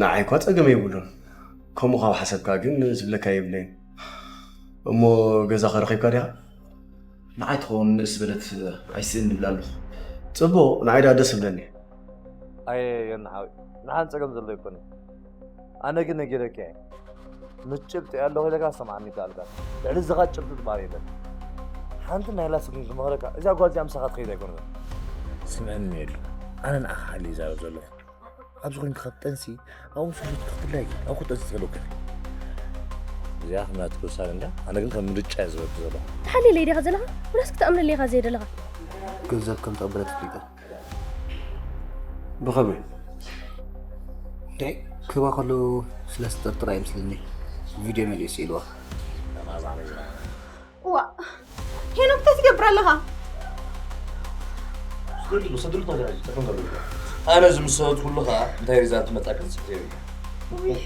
ንዓይ እኳ ጸገም የብሉን። ከምኡ ካብ ሓሰብካ ግን ዝብለካ የብለይን። እሞ ገዛ ከረኺብካ ዲኻ? ንዓይ ትኸውን ንእስ በለት ኣይስእን ይብላ ኣለኹ። ጽቡቕ፣ ንዓይ ደኣ ደስ ይብለኒ። ኣየ ዮና ሓወይ፣ ንሓን ጸገም ዘሎ ኣይኮነን። ኣነ ግን ነጊረካ እየ። ምጭብጥ እየ ኣለኹ ኢለካ ሰምዓኒ ይከኣልካ። ልዕሊ ዝኻ ጭብጢ ዝበሃል የለን። ሓንቲ ናይ ላስ ግን ክመኽረካ፣ እዛ ጓል እዚኣ ምሳኻ ትኸይድ ኣይኮነትን። ስምዐኒ ሜሉ፣ ኣነ ንዓኻ ሓልየ ይዛረብ ዘለኹ። ኣብዚ ኮይንካ ካብ ጠንሲ ኣብኡ ስሉት ክትብለይ ኣብኡ ጠንሲ ትኽእለካ። እዚኣ ከም ናትካ ውሳነ እንድያ፣ ኣነ ግን ከም ምርጫ እየ ዝበልኩ ዘለኹ። ትሓልየለይ ዲኻ ዘለኻ? ወላስ ክትኣምነለይ ኢኻ ዘይደለኻ? ገንዘብ ከም ተቐበለት ኣፍሊጣ። ብኸመይ? እንዴ፣ ክህባ ከሎ ስለ ዝጠርጥራ ይመስለኒ ቪድዮ መሊኡ ስኢልዋ። ዋ፣ ሄኖክ እንታይ ትገብር ኣለኻ? ኣነ ዝምሰበት ኩሉ ኸዓ እንታይ ሪዛልት መጻ ክንጽፍ እዩ። ውይ።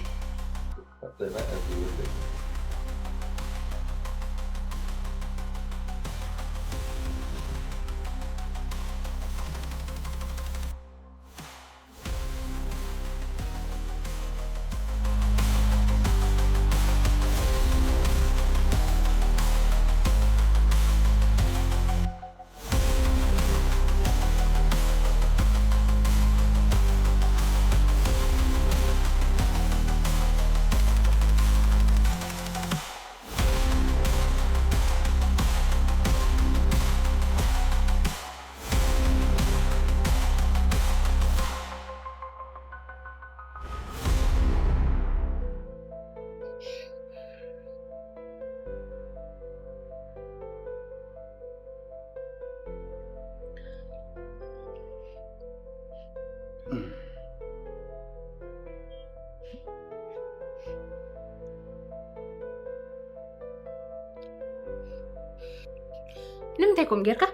ንምንታይ ከምኡ ጌርካ?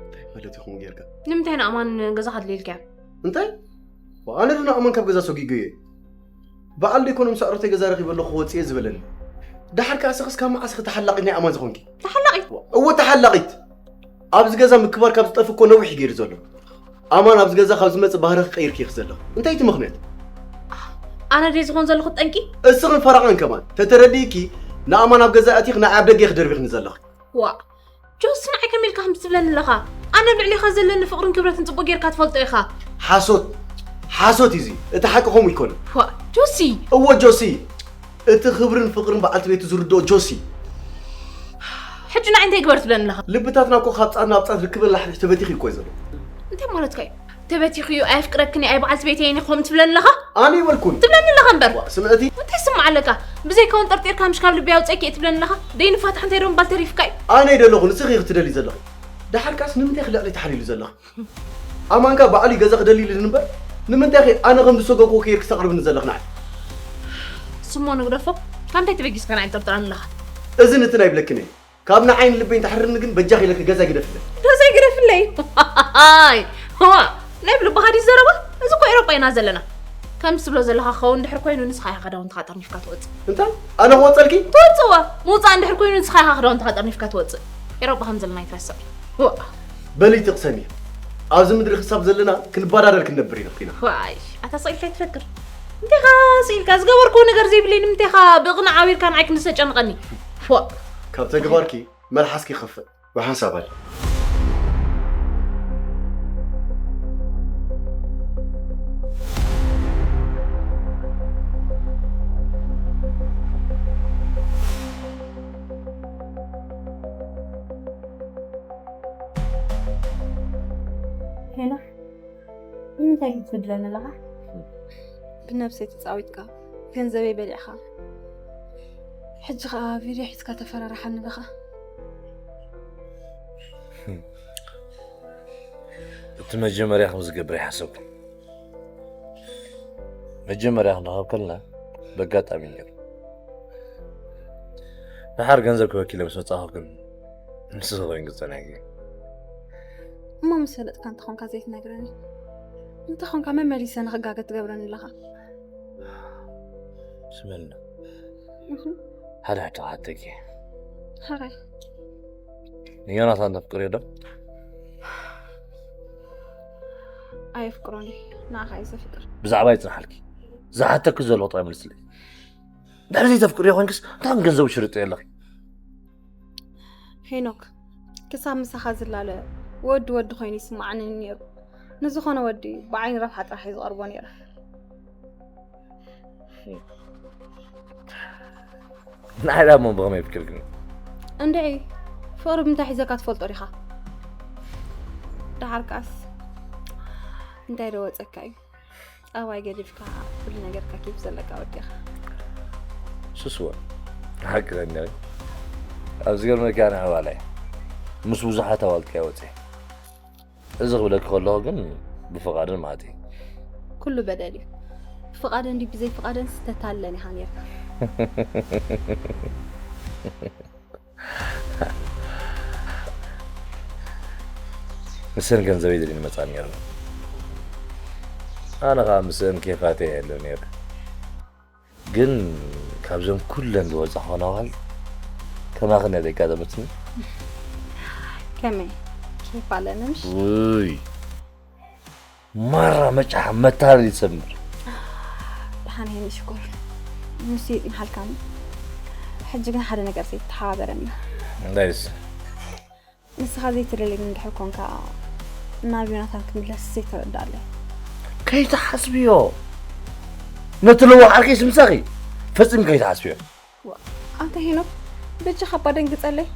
እንታይ ማለት እዩ ከምኡ ጌርካ? ንምንታይ ንኣማን ገዛኻ ኣድልየልካዮ? እንታይ? ኣነ ዶ ንኣማን ካብ ገዛ ሰጒገዮ እየ? በዓል ዶ ኣይኮነ ምስ ኣዕሩኽተይ ገዛ ረኺበ ኣለኹ ክወጽእ እየ ዝበለኒ? ደሓር ከኣ ስኽስ ካብ መዓስ ኢኺ ተሓላቒት ናይ ኣማን ዝኾንኪ? ተሓላቒት? እወ ተሓላቒት! ኣብዚ ገዛ ምክባር ካብ ዝጠፍእ እኮ ነዊሕ እዩ ገይሩ ዘሎ። ኣማን ኣብዚ ገዛ ካብ ዝመጽእ ባህሪ ክቀይር ክኢኺ ዘለኹ። እንታይ እቲ ምኽንያት? ኣነ ድየ ዝኾን ዘለኹ ጠንቂ? እስኽን ፈረቓን ከማን ተተረዲእኪ ንኣማን ኣብ ገዛ ኣቲኺ ንዓይ ኣብ ደገ ክደርቢኽኒ ዘለኺ። ዋእ! ጆሲ ንዓይ ከመይ ኢልካ ከምዚ ትብለኒ ኣለኻ? ኣነ ኣብ ልዕሌኻ ዘለኒ ፍቕርን ክብረትን ጽቡቕ ጌርካ ትፈልጦ ኢኻ። ሓሶት! ሓሶት እዩ እዚ። እቲ ሓቂ ከምኡ ኣይኮነን። ዋእ! ጆሲ! እወ ጆሲ! እቲ ክብርን ፍቕርን በዓልቲ ቤቱ ዝርድኦ ጆሲ። ሕጂ ንዓይ እንታይ ግበር ትብለኒ ኣለኻ? ልብታትና እኮ ካብ ጻት ናብ ጻት ርክበን ላሕሊሕ ተበቲኹ እዩ እኮ ዘሎ። እንታይ ማለትካ እዩ? ተበቲኹ እዩ፣ ኣየፍቅረክን እዩ፣ ኣይ በዓልቲ ቤተይን እዩ ከምኡ ትብለኒ ኣለኻ? ኣነ ይበልኩን። ትብለኒ ኣለኻ እምበር። ዋ፣ ስምዕቲ። እንታይ ትስማዕ ኣለካ? ብዘይከውን ጠርጢርካ ምሽ ካብ ልቢ ኣውጸኪ እየ ትብለኒ ኣለኻ? ደይንፋታሕ እንታይ ደምባል ተሪፍካ እዩ? ኣነ ኣይደለኹን፣ ንስኺ ኢኺ ትደልዪ ዘለኺ። ደሓር ከኣስ ንምንታይ ኢኺ ልዕሊ ተሓሊሉ ዘለኺ? ኣማንካ ባዕሉ እዩ ገዛ ክደሊ ኢሉኒ እምበር፣ ንምንታይ ኢኺ ኣነ ከም ዝሰገኩ ከይርኪ ተቕርብኒ ዘለኺ ንዓይ? ስሞ ንግደፎ፣ ካብ እንታይ ተበጊስካ ንዓይ ትጠርጥራኒ ኣለኻ? እዚ ንትን ኣይብለክን እየ። ካብ ንዓይን ልበይን ተሕርኒ ግን በጃኺ ኢለኪ ገዛ ግደፍለይ። ገዛ ግደፍለይ? ሃይ! ዋ! ናይ ብልብኻ ድዩ ዘረባ? እዚ እኮ ኤሮጳ ኢና ዘለና። ከምዚ ትብሎ ዘለኻ ክኸውን እንድሕር ኮይኑ ንስኻ ኢኻ ክዳውንትኻ ጠርኒፍካ ትወጽእ። እንታይ? ኣነ ክወጸልኪ? ትወጽእ እወ። ምውጻእ እንድሕር ኮይኑ ንስኻ ኢኻ ክዳውንትኻ ጠርኒፍካ ትወጽእ። ኤሮጳ ከም ዘለና ኣይትረስዕ። ዋ! በሊ ትቕሰሚ። ኣብዚ ምድሪ ክሳብ ዘለና ክንበዳደር ክንነብር ኢና። ዋይ! ኣታ ስቕ ኢልካ ኣይትፈክር። እንቴኻ ስኢልካ ዝገበርክዎ ነገር ዘይብለይ ንምንቴኻ ብቕንዕ ኣቢርካ ንዓይ ክንዲ ተጨንቐኒ? ፎእ! ካብ ተግባርኪ መልሓስኪ ይኸፍእ። ብሓንሳብ ኣለ። ሄኖክ፣ ንምንታይ ግን ትብድለኒ ኣለኻ? ብነብሰይ ተጻዊትካ፣ ገንዘበይ በሊዕካ። ሕጂ ኸኣ ቪድዮ ሒዝካ ተፈራርሓኒ ኣለኻ። እቲ መጀመርያ ከም ዝገብር ኣይሓሰብኩን። መጀመርያ ክንራኸብ ከለና ብኣጋጣሚ ነይሩ። ደሓር ገንዘብ ክበኪለ ምስ መጻኹ ግን ንሱ ኮይኑ ክጸናጊ። እሞ ምስ ፈለጥካ እንተኾንካ ዘይትነግረኒ? እንተኾንካ መመሊሰ ንኽጋገ ትገብረኒ ኣለኻ። ስመልና፣ እህ። ሓደ ሕቶ ክሓተኪ። ሕራይ። ንዮናታን ተፍቅርዮ ዶ? ኣየፍቅሮን እየ፣ ንዓኻ እየ ዘፍቅር። ብዛዕባ ይጽንሓልኪ። ዝሓተኪ ዘለኹ ጥራይ መልስለይ። ድሕሪ ዘይተፍቅርዮ ኮይንክስ እንታይ ገንዘቡ ሽርጥ የለኺ? ሄኖክ፣ ክሳብ ምሳኻ ዝላለ ወዲ ወዲ ኮይኑ ይስማዓኒ ነይሩ። ንዝኾነ ወዲ ብዓይኒ ረብሓ ጥራሕ እዩ ዝቐርቦ ነይረ። ንዓይ ዳሞ ብኸመይ ፍቅርግኒ? እንድዒ፣ ፍቕሪ ብምንታይ ሒዘካ ትፈልጦ ዲኻ? ደሓር ከኣስ እንታይ ዶ ወፀካ እዩ? ጸባይ ገዲፍካ ኩሉ ነገርካ ኬፍ ዘለካ ወዲ ኢኻ። ሱስወ ሓቂ ዘንገሪ ኣብ ዝገርመካ ንኣባላይ ምስ ብዙሓት ኣዋልድካ ይወፅእ። እዚ ክብለኪ ከለኹ ግን ብፍቓድን ማለት እዩ። ኩሉ በደል እዩ። ብፍቓደን ድዩ ብዘይ ፍቓደን ስተታለን ኢኻ ነርካ። ምስን ገንዘበይ ደሊ ንመጻ ነይሩ። ኣነ ከዓ ምስን ኬፋተ የለ ነይሩ። ግን ካብዞም ኩለን ዝወፃ ኾናዋል ከማኽን እያ ዘጋጠመትኒ። ከመይ ኬፍ ኣለንምሽ? ውይ ማራ መጫሕ መታለል ይሰምር። ደሓን ይሄን ሽኮር ንሱ ይጽንሓልካኒ። ሕጂ ግን ሓደ ነገር ዘይተሓባበረና። እንዳይስ ንስኻ ዘይትደልየኒ እንድሕር ኮንካ ናብ ዮናታን ክምለስ ዘይተረዳለይ። ከይትሓስብዮ ነቲ ለዋሕ ዓርከይስ ምሳኺ ፈጺም ከይትሓስብዮ። ኣንተ ሄኖክ በጃኻ እባ ደንግጸለይ።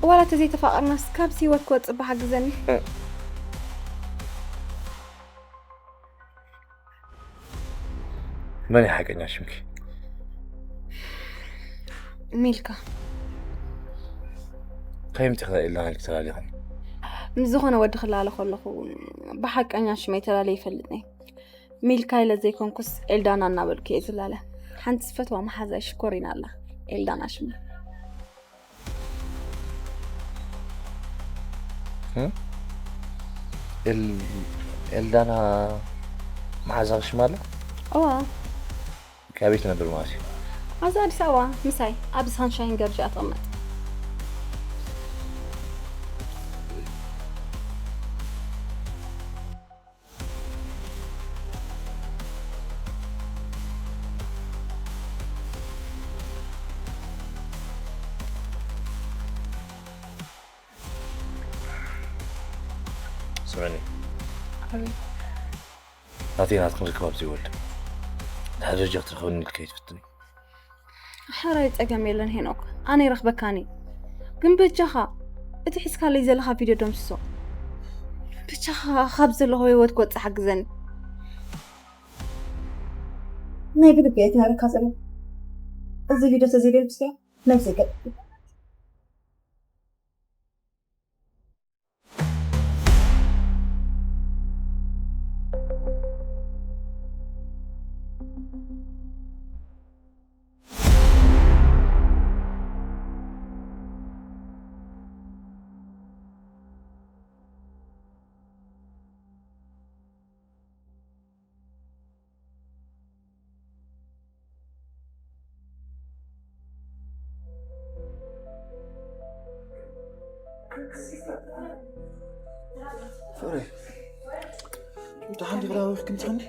ዋላ ተዘይተፋቐርናስ ካብዚ ህይወት ክወጽእ ብሓግዘኒ። መን እዩ ሓቀኛ ሽምኪ? ሚልካ ከይምቲ ክላ ኢልና ተላሊኸን ምስ ዝኾነ ወዲ ክላለ ከለኹ ብሓቀኛ ሽመይ ተላለ ይፈልጥኒ። ሚልካ ኢለ ዘይኮንኩስ ኤልዳና እናበልኩ እየ ዝላለ። ሓንቲ ዝፈትዋ መሓዛይ ሽኮሪና ኣላ። ኤልዳና ሽማ። ኤልዳና መሓዛ ክሽማ ኣላ? እዋ። ካበይ ትነብር ማለት እዩ? ኣብዚ ኣዲስ ኣበባ ምሳይ ኣብ ሳንሻይን ገርጂ ኣትቕመጥ። ስምዕኒ ናተይ ናትክን ርክብ ኣብዚ ይወድ ድሕሪ ደረጃ ክትረኽብኒ ኢልካ ይትፍትኒ። ሓራይ ጸገም የለን ሄኖክ፣ ኣነ ይረኽበካኒ። ግን በጃኻ እቲ ሒዝካለይ ዘለኻ ቪድዮ ደምስሶ። በጃኻ ካብ ዘለኹ ህይወት ክወጽእ ሓግዘኒ። ናይ ብልቢ እየ ትነግረካ ዘሎ። እዚ ቪድዮ ተዘይደምስዮ ነብሰይ ገጥ ፍቕረይ፣ ደሓን ዲኺ? ዳዊት ክንትኽኒ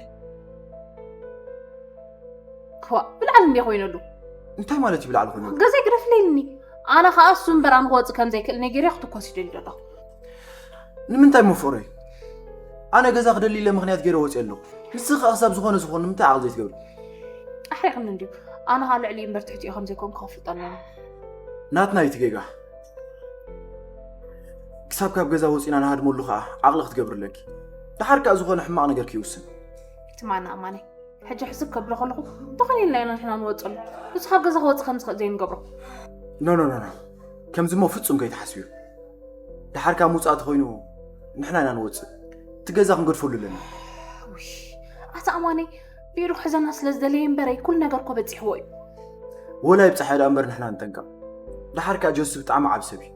ክዋ ብልዓል እንዴ ኮይነሉ እንታይ ማለት እዩ? ብልዓል ኮይኑ ገዛይ ግደፍለይልኒ። ኣነ ከዓ እሱ እምበር ኣነ ክወፅእ ከም ዘይክእል ነጊረ ክትኮስ ይደሊ ዘለኹ። ንምንታይ እሞ ፍቕረይ? ኣነ ገዛ ክደሊ ኢለ ምኽንያት ገይረ ወፅየ ኣለኹ። ንስኺ ከዓ ክሳብ ዝኾነ ዝኾነ ንምንታይ ዓቕሊ ዘይትገብሪ? ኣሕሪቕኒ እንድዩ። ኣነ ከዓ ልዕሊ እምበር ትሕቲ ከም ዘይኮንኩ ክፍልጥ ኣለኒ። ናትና እዩ እቲ ጌጋ። ክሳብ ካብ ገዛ ወፂና ንሃድመሉ ከዓ ዓቕሊ ክትገብሪ ኣለኪ። ደሓር ከዓ ዝኾነ ሕማቕ ነገር ከይውስን። ትማና ኣማነይ ሕጂ ሕስብ ከብሎ ከለኹ እንተኾነ ኢልና ኢና ንሕና ንወፀሉ። ንሱ ካብ ገዛ ክወፅእ ከም ዝኽእል ዘይንገብሮ። ኖ ኖ ኖ ኖ፣ ከምዚ እሞ ፍጹም ከይትሓስብዮ። ደሓር ካብ ምውፃእ ተኾይኑ ንሕና ኢና ንወፅእ። እቲ ገዛ ክንገድፈሉ ኣለና። ውይ፣ ኣታ ኣማነይ ብኢዱ ክሕዘና ስለ ዝደለየ እምበረይ ኩሉ ነገር እኮ በፂሕዎ እዩ። ወላ ይብፃሕ ደኣ እምበር ንሕና ንጠንቀቕ። ደሓር ከዓ ጆሲ ብጣዕሚ ዓብ ሰብ እዩ።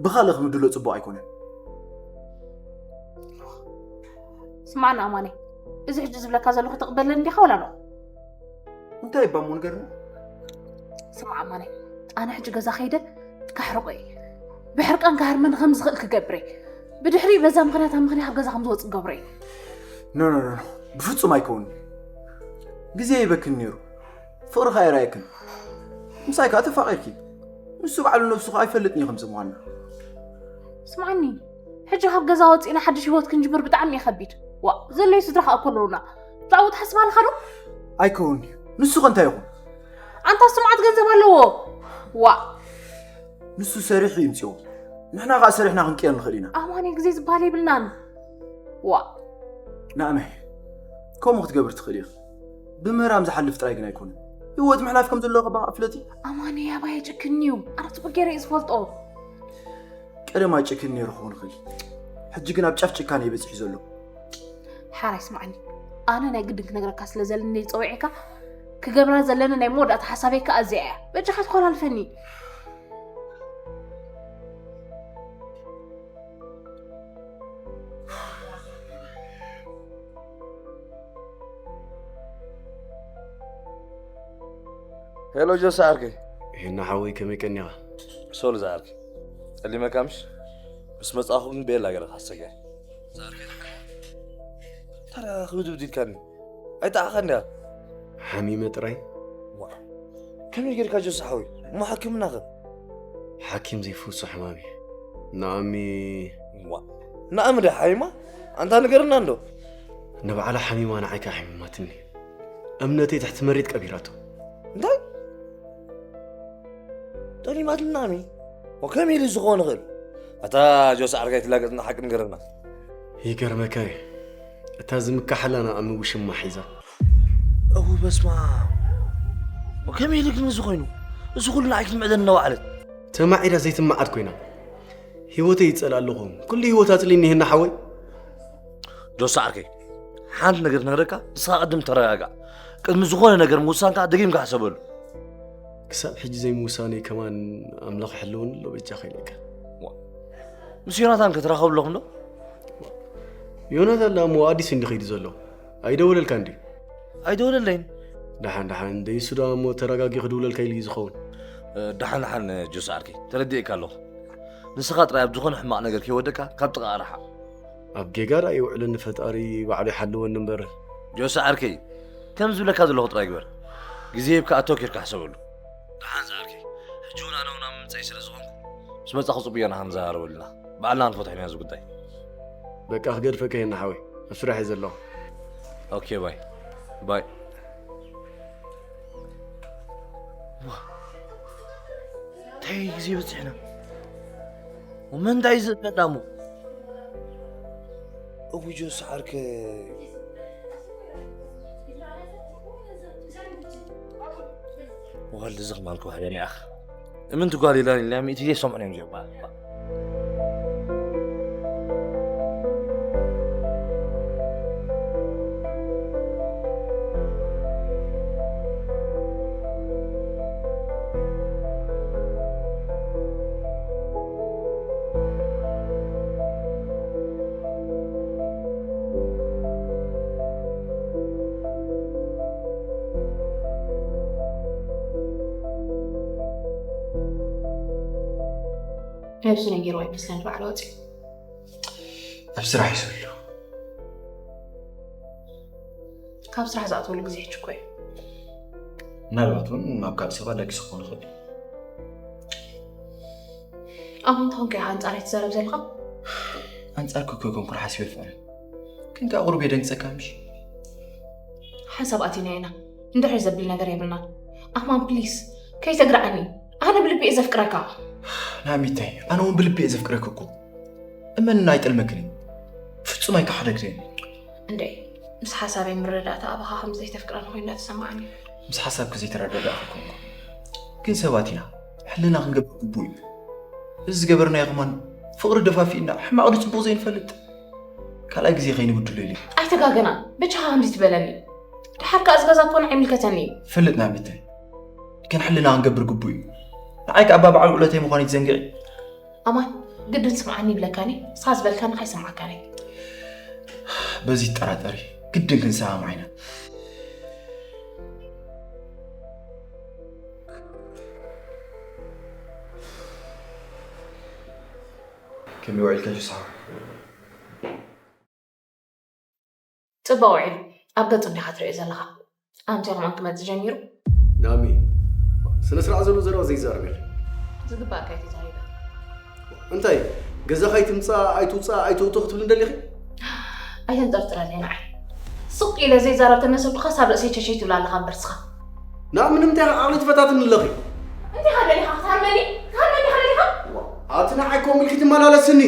ብኻልእ ክንብድሎ ፅቡቕ ኣይኮነን። ስማዕና ኣማነይ፣ እዚ ሕጂ ዝብለካ ዘለኹ ትቕበለኒ ዲኻ ወላ ኖ? እንታይ እባ እሞ ንገርኒ። ስማዕ ኣማነይ፣ ኣነ ሕጂ ገዛ ከይደ ካሕርቆ እየ። ብሕርቃን ክሃርመኒ ከም ዝኽእል ክገብረ። ብድሕሪ በዛ ምኽንያት ኣብ ምኽንያት ካብ ገዛ ከም ዝወፅእ ገብረ እየ። ኖ ኖ ኖ ኖ፣ ብፍጹም ኣይከውንን። ግዜ ይበክን ነይሩ። ፍቕሪ ከኣ የራየክን። ምሳይ ከኣ ተፋቒርኪ። ንሱ ባዕሉ ነብሱ ከኣ ኣይፈልጥን እዩ ከምዚ ምዃንና። ስምዓኒ፣ ሕጂ ካብ ገዛ ወፂእና ሓድሽ ህይወት ክንጅምር ብጣዕሚ እዩ ከቢድ። ዋ፣ ዘለዩ ስድራ ከኣ እኮ ኣለውና። ብዛዕባኡ ትሓስብ ኣለኻ ዶ? ኣይከውን እዩ። ንሱ ከ እንታይ ይኹን? ኣንታ ስምዓት ገንዘብ ኣለዎ። ዋ፣ ንሱ ሰሪሑ ይምፅኦ። ንሕና ከኣ ሰሪሕና ክንቅየር ንኽእል ኢና። ኣማኒ፣ ግዜ ዝበሃል የብልናን። ዋ፣ ናእመ፣ ከምኡ ክትገብር ትኽእል ኢኺ። ብምህራም ዝሓልፍ ጥራይ ግን ኣይኮነን። ህይወት ምሕላፍ ከም ዘለዎ ከኣ ፍለጢ። ኣማኒ ኣባይ ጭክን እዩ። ኣነ ጽቡቅ ገይረ እየ ዝፈልጦ። ቀደም ኣይጭክን ነይሩ ክኸውን ይኽእል። ሕጂ ግን ኣብ ጫፍ ጭካነ እዩ በጺሑ ዘሎ። ሓራይ ስምዓኒ፣ ኣነ ናይ ግድን ክነግረካ ስለ ዘለኒ ጸዊዐካ። ክገብራ ዘለና ናይ መወዳእታ ሓሳበይ ከኣ እዚኣ እያ። በጃኻ ትኮላልፈኒ። ሄሎ ጆስ ዓርከይ። ሄና ሓወይ ከመይ ቀኒኻ? ሶል ዝዓርከይ፣ ጸሊመካ ምሽ? ምስ መጻኹ ግን ቤላ ገለ ካሰገ። ዝዓርከይ፣ ታዲያ ክብድብድ ኢልካኒ? ኣይጠዓኻን ድያ? ሓሚመ ጥራይ። ዋ፣ ከመይ ጌርካ ጆስ ሓወይ? እሞ ሓኪምና ከ? ሓኪም ዘይፍውሶ ሕማም እዩ። ንኣሚ ዋ፣ ንኣሚ ድያ ሓሚማ? ኣንታ ንገርና እንዶ። ንባዕላ ሓሚማ ንዓይ ከኣ ሓሚማትኒ። እምነተይ ትሕቲ መሬት ቀቢራቶ። እንታይ? ጠሊማትና ኣሚ? ወከም ኢሉ ዝኸውን ይኽእል? ኣታ ጆስ ዓርከይ ትላገጽና ሓቂ ንገረና። ይገርመካ እዩ። እታ ዝምካሓላ ንኣሚ ውሽማ ሒዛ። እው በስማ። ወከም ኢሉ ግን እዚ ኮይኑ? እዚ ኩሉ ንዓይ ክትምዕደኒ እናወዓለት። ተማዒዳ ዘይትመዓድ ኮይና። ህይወተይ ይጸልኣ ኣለኹ። ኩሉ ህይወት ኣጽሊኒ ሄና ሓወይ። ጆስ ዓርከይ፣ ሓንቲ ነገር ነግረካ፣ ንስኻ ቅድም ተረጋጋእ። ቅድሚ ዝኾነ ነገር ምውሳንካ ደጊምካ ሕሰበሉ። ክሳብ ሕጂ ዘይምውሳነይ ከማን ኣምላኽ ይሕልወኒ ኣሎ በጃኻ ኢለካ። ምስ ዮናታን ክትራኸቡ ኣለኹም ዶ? ዮናታን ደኣ እሞ ኣዲስ እንዲ ኸይዱ ዘሎ ኣይደወለልካ እንዲ? ኣይደወለለይን። ደሓን ደሓን ደይሱ ደኣ እሞ ተረጋጊ ክድውለልካ ኢሉ እዩ ዝኸውን። ደሓን ደሓን ጆስ ዓርከይ፣ ተረዲእካ ኣለኹ። ንስኻ ጥራይ ኣብ ዝኾነ ሕማቕ ነገር ከይወደቅካ ካብ ጥቓ ርሓቕ። ኣብ ጌጋ ደኣ ይውዕለኒ ፈጣሪ ባዕሉ ይሓልወኒ እምበር። ጆስ ዓርከይ፣ ከም ዝብለካ ዘለኹ ጥራይ ግበር። ግዜ ሂብካ ኣተኪርካ ሕሰበሉ። ደሓን ዝዓርከይ፣ ሕጂ እውን ኣነ እውን ኣብ ምምጻእይ ስለ ዝኾንኩ፣ ምስ መጻኹ ጽቡቕ ኢና ክንዘራረበሉ ኢና። ባዕልና ክንፈትሖ ኢና እዚ ጉዳይ። በቃ ክገድፈካ እየ ሓወይ፣ ኣብ ስራሕ እየ ዘለኹ። ኦኬ ባይ ባይ። እንታይ ግዜ በፂሕና? መን እንታይ ዝእመና እሞ? እውጆ ሰዓርከ ወልድ ዝኽማልኩ ባህለኒ ኣኽ እምንቲ ጓል ኢላን ኢላ ሚእቲ ዘይሰምዑን እዮም እዚኦም። ነብሱ ነጊርዋ ይመስለኒ ባዕሉ ወፂኡ። ኣብ ስራሕ እዩ ዘሎ። ካብ ስራሕ ዝኣትወሉ ግዜ ሕጂ እኮ እዩ። ምናልባት እውን ናብ ካልእ ሰብ ኣላጊሱ ክኸውን ይኽእል እዩ። ኣሁን እንተኾንከ ኢኻ ኣንጻረይ ትዛረብ ዘለኻ? ኣንጻርኪ እኮ ኣይኮንኩን ሓሲበ ኣይፈልጥን። ግን ከኣ ቁሩብ የደንግጸካ ምሽ? ሓንሳብ ኣቲና ኢና። እንድሕር ዘብል ነገር የብልናን። ኣማን ፕሊስ ከይተግርዓኒ። ኣነ ብልቢ እየ ዘፍቅረካ። ናሚተይ ኣነ እውን ብልቢ እየ ዘፍቅረኪ እኮ። እመንና ኣይጠልመክን እዩ። ፍጹም ኣይከሓደክን እዩ። እንዴ ምስ ሓሳበይ ምረዳእታ ኣባኻ ከም ዘይተፍቅረኒ ኮይኑ እንዳተሰማዓኒ። ምስ ሓሳብኪ ዘይተረዳዳእኪ ኮንኩ። ግን ሰባት ኢና። ሕልና ክንገብር ግቡእ እዩ። እዚ ዝገበርናዮ ከማን ፍቕሪ ደፋፊእና ሕማቕ ድጽቡቕ ዘይንፈልጥ ካልኣይ ግዜ ከይንብድሎ ኢለ። ኣይተጋገና በጃኻ ከምዚ ትበለኒ። ድሓር ከኣ እዚ ገዛ እኮ ንዓይ ይምልከተኒ እዩ። ፈልጥ ናሚተይ ግን ሕልና ክንገብር ግቡእ እዩ። ንዓይ ከኣ ኣባ በዓል ውዕለተይ ምዃነይ ትዘንግዒ። ኣማን ግድን ስምዓኒ ይብለካኒ ንስኻ ዝበልካኒ ካይሰማዕካኒ። በዚ ትጠራጠሪ ግድን ክንሰማማዕ ኢና። ከመይ ውዒልካ ጆስ ሓወይ? ጽቡቕ ውዒሉ ኣብ ገጹ እንዲኻ ትሪኦ ዘለኻ። ኣንተ ኢኹም ክመጽእ ጀሚሩ። ናሚ፣ ስነ ስርዓት ዘሎ ዘረባ ዘይዛረብ ኢኺ። ዝግባእካ ኣይተዛሪበ። እንታይ ገዛኻ ኣይትምጻእ ኣይትውጻእ ኣይተውቶ ክትብል እንደሊኺ? ኣይተንጠርጥረለይ ንዓይ። ስቕ ኢለ ዘይዛረብ ተመሰልኩ ክሳብ ርእሰይ ቸሸይ ትብል ኣለኻ እምበር ንስኻ። ናብ ምንምታይ ዓቕሊ ትፈታትኒ ኣለኺ? እንታይ ኢኻ ደሊኻ ክትሃርመኒ? ክትሃርመኒ ኢኻ ደሊኻ? ኣቲ ንዓይ ከምኡ ኢልኪ ትመላለስኒ።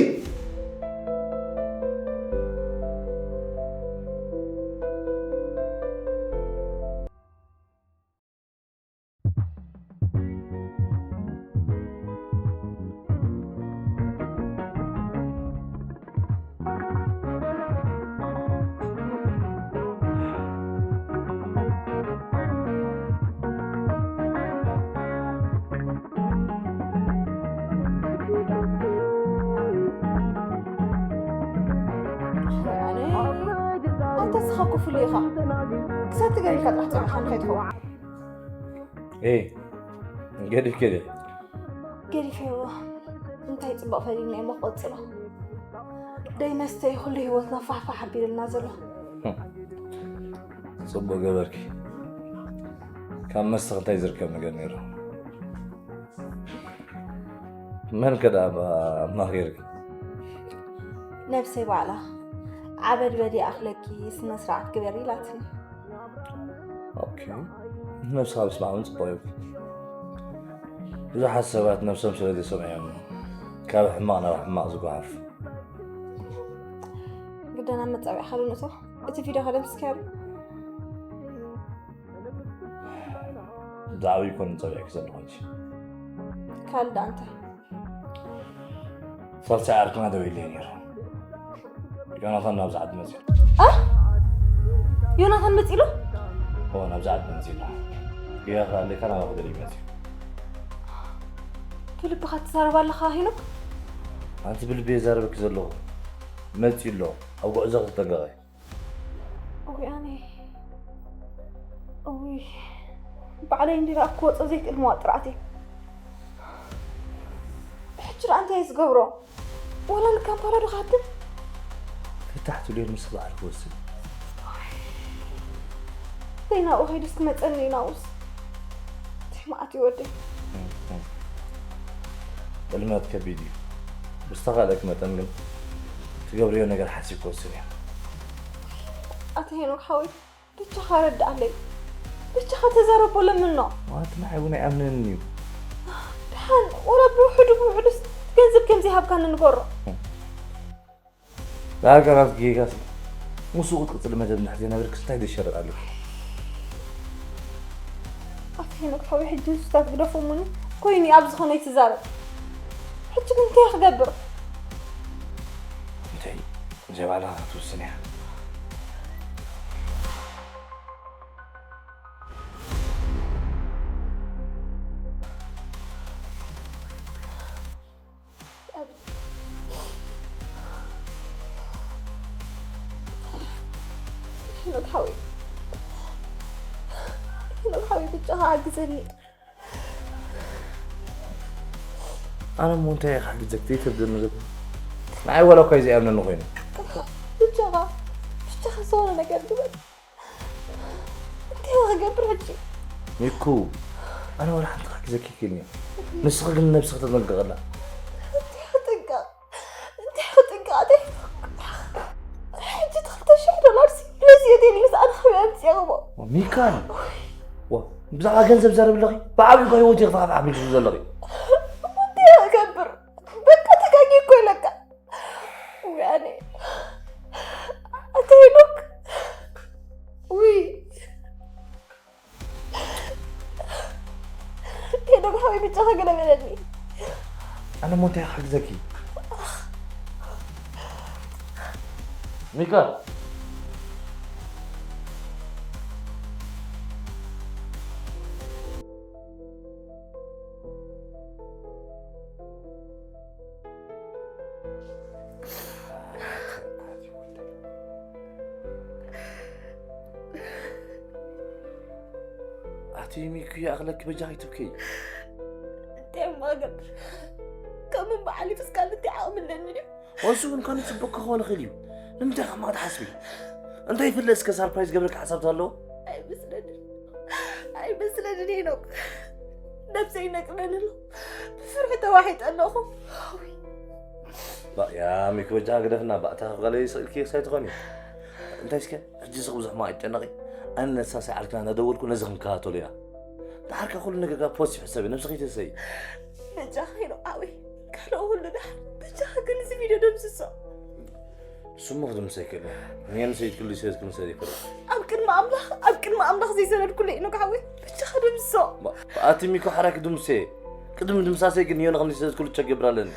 ኣንተ ስኻ ክፉል ኢኻ። ክሳብ ትገርካ ጥራሕ ጸኒኻ ንኸይትኸውን። ኤ ገዲፍ ገዲፍ ገዲፈዎ። እንታይ ጽቡቕ ፈሊና እሞ ክቕጽሎ። ደይ መስተ እዩ ኩሉ ህይወትና ፋሕፋሕ ኣቢሉልና ዘሎ። ጽቡቕ ገበርኪ። ካብ መስተ እንታይ ዝርከብ ነገር ነይሩ? መን ከ ደኣ ኣማኺርኪ? ነብሰይ ባዕላ ዓበድ በዲ ኣኽለኪ ስነ ስርዓት ግበሪ ኢላትኒ። ኦኬ፣ ነብስኻ ምስማዕ እውን ጽቡቕ እዩ። ብዙሓት ሰባት ነብሶም ስለ ዘይሰምዑ እዮም ካብ ሕማቕ ናብ ሕማቕ ዝጓሓፍ። ግደና መጻብዕኻ ልንእቶ እቲ ቪድዮ ከደምስካዮ ብዛዕባ ይኮን ጸቢዕኪ ዘለኹ እንጂ። ካልእ ደኣ እንታይ? ሳልሳይ ዓርክና ደዊለይ ነይሩ። ዮናታን ናብዚ ዓዲ መጺኡ። ዮናታን መጺሉ? እዎ ናብዚ ዓዲ መጺኡ። ጌጋ ከኣለካ ናባኺ ደልዩ መጺኡ። ብልብኻ ትዛረብ ኣለኻ ሄኖክ? ኣንቲ ብልቢ የዛረበኪ ዘለኹ። መጺኡ ኣሎ። ኣብ ጉዕዞ ክትጠንቀቒ። እውይ ኣነ እውይ ባዕለይ እንዲራ ክወፆ ዘይክእል መዋጥራት እየ። ሕጂ ደኣ እንታይ እየ ዝገብሮ? ወላ ንካምፓላ ዶ ክሃድም? ፍታሕ ትብልዮ ምስ በዓል ክወስን። ዘይናብኡ ከይዱስ ክመፀኒ እዩ ናብኡስ። እንታይ መዓት እዩ ወደይ። ጥልመት ከቢድ እዩ። ብዝተኻእለኪ መጠን ግን ትገብርዮ ነገር ሓሲብኪ ወስንዮ። ኣቶ ሄኖክ ሓወይ ብቻኻ ረድኣለይ። ብቻኻ ተዛረቦ ለምኖ። ማለት ንዓይ እውን ኣይኣምነንን እዩ። ድሓን ወላ ብውሕዱ ብውሕዱስ ገንዘብ ከም ዘይሃብካኒ ንገሮ። ዳርጋ ናት ጌጋሲ ምስኡ ክትቅፅሊ መደብ እንድሕር ዘይነበርክስ እንታይ ደሸረጥ ኣለኪ? ኣቶ ሄኖክ ሓወይ ሕጂ ንሱታት ግደፎ እሙኒ ኮይኑ እዩ ኣብ ዝኾነ ኣይትዛረብ። ሕጂ ግን እንታይ ክገብር? እንታይ ዘይ ባዕልኻ ክትውስን እያ። ሄኖክ ሓወይ ሄኖክ ሓወይ ብቻኻ ሓግዘኒ። ኣነ እሞ እንታይ እየ ክሕግዘኪ ዘይተብደኒ ዘሎ? ንዓይ ዋላ እኳ እዩ ዘይኣምነኒ ኮይኑ። ብቻኻ ብቻኻ ዝኾነ ነገር ግበር። እንታይ ክገብር ሕጂ? ሚኩ ኣነ ዋላ ሓንቲ ክሕግዘኪ ይክእልኒ እየ። ንስኺ ግን ንነብስኺ ተጠንቀቕላ። እንታይ ክጥንቀቕ እንታይ ክጥንቀቕ ኣደይ? ሕጂ እቲ ክልተ ሽሕ ዶላር ሲ ስለዚ እየ ደልዩ ኣነ ከመይ ኣምፅኤ ክቦ? ሚካል ዋ ብዛዕባ ገንዘብ ዘረብ ኣለኺ ብዓብዩ እኳ ህይወት ይኽፋፍ ዓቢልኪ ዘለኺ። እንታይ ክገብር በቃ ተጋጊ እኮ ኢለካ። ውይ ኣነ ኣተ ሄኖክ ውይ ሄኖክ ሓወይ ብቻኻ ገለ በለኒ። ኣነ ሞ እንታይ ክሕግዘኪ? ሚካል ኣቲ ሚኩ ይኣኽለኪ በጃኺ ትብከይ። እንታይ እሞ ክገብር ከም እምባ ሓሊፉስ ካልእ እንታይ ዓቕሚ ኣለኒ ድዩ? ወሱ እውን ካን ጽቡቅ ክኸውን ይኽእል እዩ። ንምንታይ ከምኣ ትሓስቢ? እንታይ ይፍለጥ እስከ ሳርፕራይዝ ገብረካ ሓሳብ ኣለዎ? ኣይመስለንን። መስለኒ ሄኖክ ነብሰይ ይነቅለኒ ኣሎ። ብፍርሒ ተዋሒጠ ኣለኹ። ባእያ ሚኪ በጃ ግደፍና ባእታ ካልእ ስእልኪ ክሳይ ትኾኒ እንታይ እስከ ሕጂ ስቕ ብዙሕ ማ ኣይጨነቂ ኣነ ነሳሳይ ዓርክና እናደወልኩ ነዚ ክንከታተሉ ኢና ደሓርካ ኩሉ ነገር ካብ ፖስት ሕሰቢ ነብስኺ ተሰይ በጃኻ ሄኖክ ሓወይ ካልኦ ኩሉ ደሓር በጃኻ ግን እዚ ቪድዮ ደምስሶ ስሙ ክድምሰ ይክእል እየ ንየን ሰይድ ክሉ ሰይድ ክምሰል ይክእል ኣብ ቅድሚ ኣምላኽ ኣብ ቅድሚ ኣምላኽ ዘይሰነድኩሉ ሄኖክ ሓወይ በጃኻ ደምስሶ ኣቲ ሚኮ ሓራኪ ድምሴ ቅድሚ ድምሳሰይ ግን የሆነ ከም ሰይድ ክሉ ቸክ ገብራለን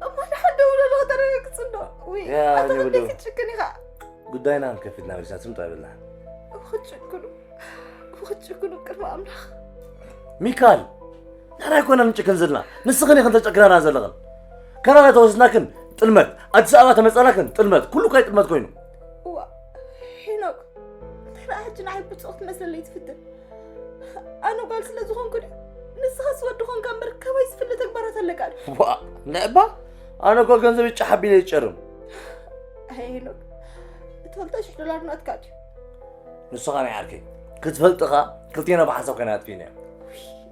እሞ ንሓን ደውለሉ ከተረጋግጽ እንዶ ውይ ያ፣ ኣታ እኔ ክንደይ ብደው- ክትጭክን ኢኻ ጉዳይና ከፊትና መሊሳ ትምጣ ይብልና እቡ ክትጭክኑ እቡ ክትጭክኑ ቅድሚ ኣምላኽ ሚካል ንሕና ኣይኮና ንጭክን ዘለና ንስኽን ኢኽን ተጨክናና ዘለኽን ካናዳ ተወስድናክን ጥልመት ኣዲስ ኣበባ ተመፃናክን ጥልመት ኩሉ ካይ ጥልመት ኮይኑ እዋ ሄኖክ እንታይ ደኣ ሕጂ ንዓይ ብፁቕ ክትመስለለይ ትፍትን ኣነ ጓል ስለ ዝኾንኩ ድዩ ንስኻስ ወዲ ኾንካ እምበር ካባይ ዝፍለ ተግባራት ኣለካ ድዩ ዋ ንዕባ ኣነ እኮ ገንዘብ ይጫሓቢለ ይጨርም ኣይ ሄኖክ እቲ ክልተ ሽሕ ዶላር ናትካ ድዩ ንስኻ ናይ ዓርከይ ክትፈልጥኻ ክልቴና ብሓሳብ ከይና ኣጥፊእና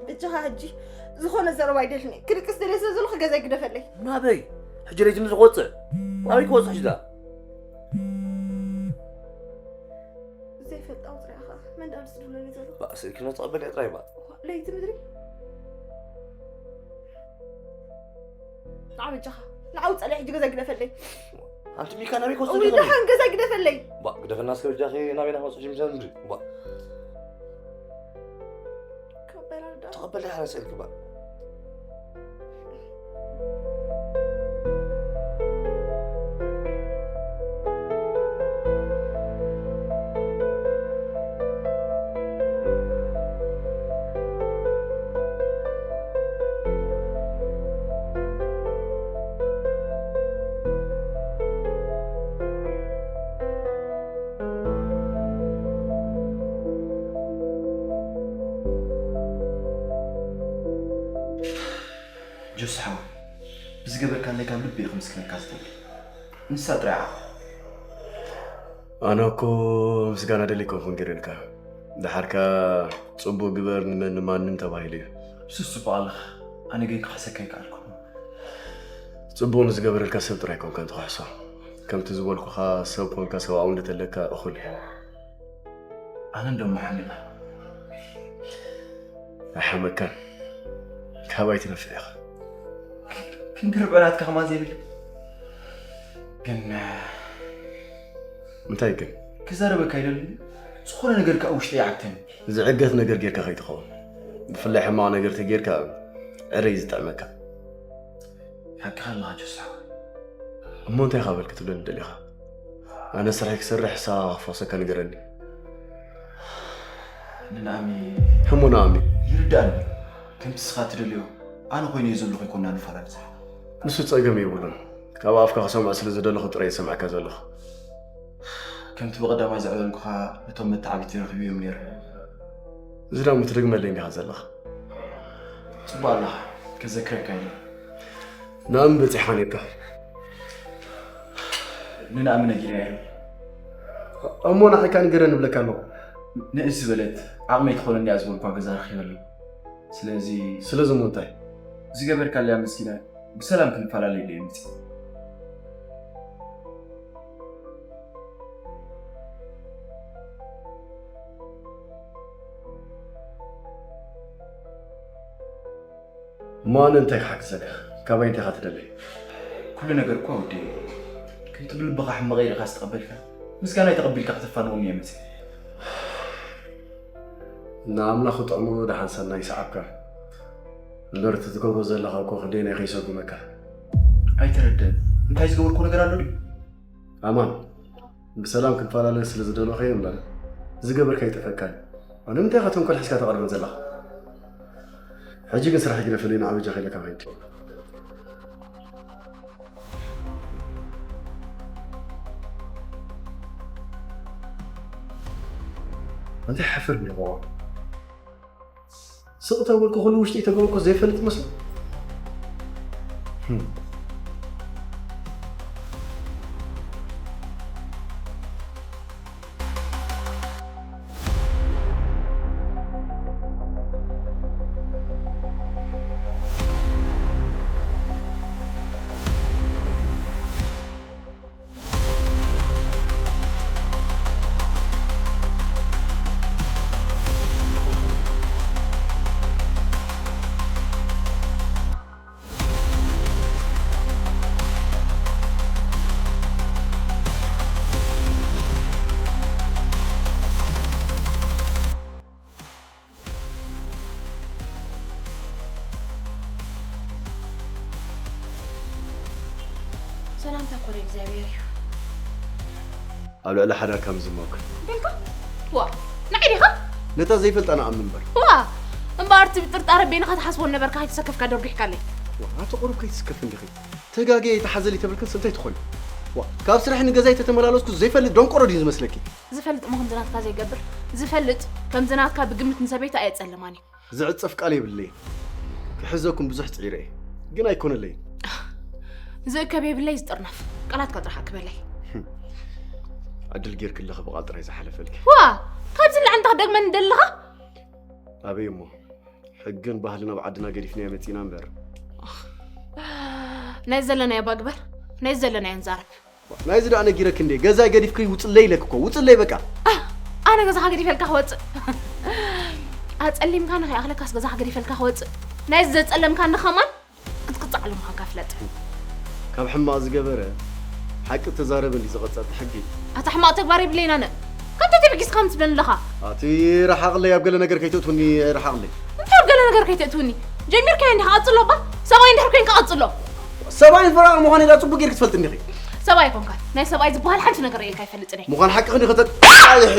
በጃኻ ሕጂ ዝኾነ ዘረባ ኣይደልን እየ ክድቅስ ደልየ ስለ ዘለኹ ገዛይ ግደፈለይ ናበይ ሕጂ ለይቲ ምስ ክወፅእ ኣበይ ክወፅእ ሕጂ ዳ ዘይፈልጣ ውፅሪያ ኸዓ መን ደኣ ምስ ድብለኒ ዘሎ ስልኪ ነተቐበል እያ ጥራይ ባ ለይቲ ምድሪ ንዓ በጃኻ ንዓ ውፀለይ ሕጂ ገዛይ ግደፈለይ ኣንቲ ሚካ ናበይ ወይ ክወፅእ ደሓን ገዛይ ግደፈለይ ባ ግደፈና እስከ በጃኺ ናበይ ናመፅእ ምሻ ምድሪ ባ ከበላ ዳ ተቐበል ዳሕና ስእልኪ ባ ጆስ ሓወይ ብዝገበርካለይ ካብ ልቢ እየ ክምስክነካ ዝደሊ ንሳ ጥራይ ዓኻ ኣነ እኮ ምስጋና ደሊ ኮንኩን ገይረልካ ደሓርካ ፅቡቅ ግበር ንመን ንማንም ተባሂሉ እዩ ሱስ ፅቡቅ ኣለኻ ኣነ ግን ክሕሰካ ይከኣልኩ ፅቡቅ ንዝገበረልካ ሰብ ጥራይ ኮንካ እንትክሕሶ ከምቲ ዝበልኩካ ሰብ ኮንካ ሰብኣዊ እንደተለካ እኹል እዩ ኣነ እንደሞ ሓሚላ ኣይሓመካን ካባይ ትነፍዕ ኢኻ ክንግርብዕናትካ ከማን ዘይብል ግን እንታይ ግን ክዛረበካ ይደሊ ዝኾነ ነገር ከዓ ውሽጢ ይዓግተኒ ዝዕገት ነገር ጌርካ ከይትኸውን ብፍላይ ሕማቕ ነገር ተጌርካ ዕረይ ዝጥዕመካ ሓቅኻ ኣለኻ ጆሳ እሞ እንታይ ኢኻ በል ክትብለኒ ደሊኻ ኣነ ስራሕ ክሰርሕ ሳ ክፈሰካ ንገረኒ ንናኣሚ ሕሞ ንኣሚ ይርዳእኒ ከምቲ ስኻ ትደልዮ ኣነ ኮይነ ዘለኹ ይኮና ንፈላለ ንሱ ጸገም የብሉን ካብ ኣፍካ ክሰምዖ ስለ ዝደለኹ ጥራይ ይሰምዓካ ዘለኹ ከምቲ ብቐዳማይ ዘዕለልኩኻ እቶም መተዓቢቲ ረኺቡ እዮም ነይሩ እዚ ደሞ ትደግመለይ እንዲኻ ዘለኻ ጽቡቕ ኣለኻ ከዘክረካ ኢለ ንኣምን በጺሕኻ ነርካ ንንኣምን ነጊረ እየ እሞ ንዓይካ ንገረ ንብለካ ኣለኹ ንእስ ዝበለት ዓቕመይ ትኾነኒ እያ ዝበልኳ ገዛ ረኺበ ኣለኹ ስለዚ ስለዚ እሞ እንታይ ዝገበርካለይ ኣመስጊነ ብሰላም ክንፈላለይ ደየ ምጽእ እሞ ኣነ እንታይ ክሓግዘካ ካባይ እንታይ ኢኻ ትደሊ ኩሉ ነገር እኳ ወዲ እዩ ከምቲ ብልብኻ ሕመቐ ኢልካ ዝተቐበልካ ምስጋናይ ተቐቢልካ ከተፋንወኒ እየ መፅእ ንኣምላኽ ጥዕሙ ደሓን ሰናይ ሰዓብካ እምበር እቲ ትገብሮ ዘለኻ እኮ ክንደይ ናይ ከይሰጉመካ ኣይተረደን እንታይ ዝገበርኩ ነገር ኣሎ ድዩ ኣማን ብሰላም ክንፈላለ ስለ ዝደለኹ እየ እምበር ዝገበርካ ይጠፈካ እዩ ንምንታይ ኢኻ ተንኮል ሒዝካ ተቐርበን ዘለኻ ሕጂ ግን ስራሕ ይግደፈለይ ንዓበጃ ከይለ ካባይ እንታይ ሓፍር ኣለዎ ስቕ ተበልኩ ኩሉ ውሽጢ ተገብርኩ ዘይፈልጥ መስሎ እግዚኣብሔር እዩ። ኣብ ልዕሊ ሓዳር ከም ዝመኩ ደልካ ዋ ንዓይ ዲኻ ነታ ዘይፈልጣ ንኣምን እምበር ዋ እምበኣር እቲ ብጥርጣረ ቤንኻ ትሓስቦ ነበርካ ከይተሰከፍካ ደርጒሕካለይ። ኣቲ ቁሩብ ከይትስከፍ እንዲኺ ተጋግየ ይተሓዘል ይተብልክን ስንታይ ትኾኒ ዋ ካብ ስራሕ ንገዛይ ተተመላለስኩ ዘይፈልጥ ደንቆሮ ድዩ ዝመስለኪ? ዝፈልጥ እሞ ከምዚ ናትካ ዘይገብር ዝፈልጥ ከምዚ ናትካ ብግምት ንሰበይቱ ኣየጸልማን እዩ። ዝዕጸፍ ቃል የብለይን ክሕዘኩም ብዙሕ ጽዒረ እየ ግን ኣይኮነለይን። ዝእከብ የብለይ ዝጥርነፍ ቃላትካ ጥራሕ ኣክበለይ። ዕድል ጌርክለኺ ብቓል ጥራይ ዝሓለፈልኪ። ዋ ካብዚ ንላዕሊ እንታይ ክደግመኒ ደለኻ? ኣበይ እሞ ሕግን ባህልን ኣብ ዓድና ገዲፍናዮ መጺና እምበር። ናይ ዘለናዮ ባግበር ናይ ዘለናዮ ንዛረብ። ናይዚ ደኣ ነጊረኪ እንዴ ገዛይ ገዲፍኪ ውጽለይ ኢለኪ እኮ ውጽለይ በቃ። ኣነ ገዛኻ ገዲፈልካ ክወጽእ ኣጸሊምካ ንኸይኣኽለካስ ገዛኻ ገዲፈልካ ክወጽእ ናይዚ ዘጸለምካኒ ኸማን ክትቅጻዕ ኣለምዃንካ ፍለጥ። ካብ ሕማቕ ዝገበረ ሓቂ ተዛረበ እንዲ ዝቐጸ እቲ ሕጊ። ኣታ ሕማቕ ተግባር የብለይን ኣነ። ካብ ተተብጊስካ ምትብለኒ ኣለኻ። ኣቲ ረሓቕለይ ኣብ ገለ ነገር ከይተእትውኒ ረሓቕለይ። እንታይ ኣብ ገለ ነገር ከይተእትውኒ? ጀሚርካዮ እንዲኻ ቀጽሎ እባ። ሰብኣይ እንድሕር ኮንካ ቀጽሎ። ሰብኣይን ፈራቕ ምዃነይ ዳ ጽቡቕ ጌርኪ ትፈልጢ እንዲኺ። ሰብኣይ ኣይኮንካን። ናይ ሰብኣይ ዝበሃል ሓንቲ ነገር ርእየልካ ኣይፈልጥን እየ። ምዃን ሓቅኺ እንዲኺ ተጣጣልሒ።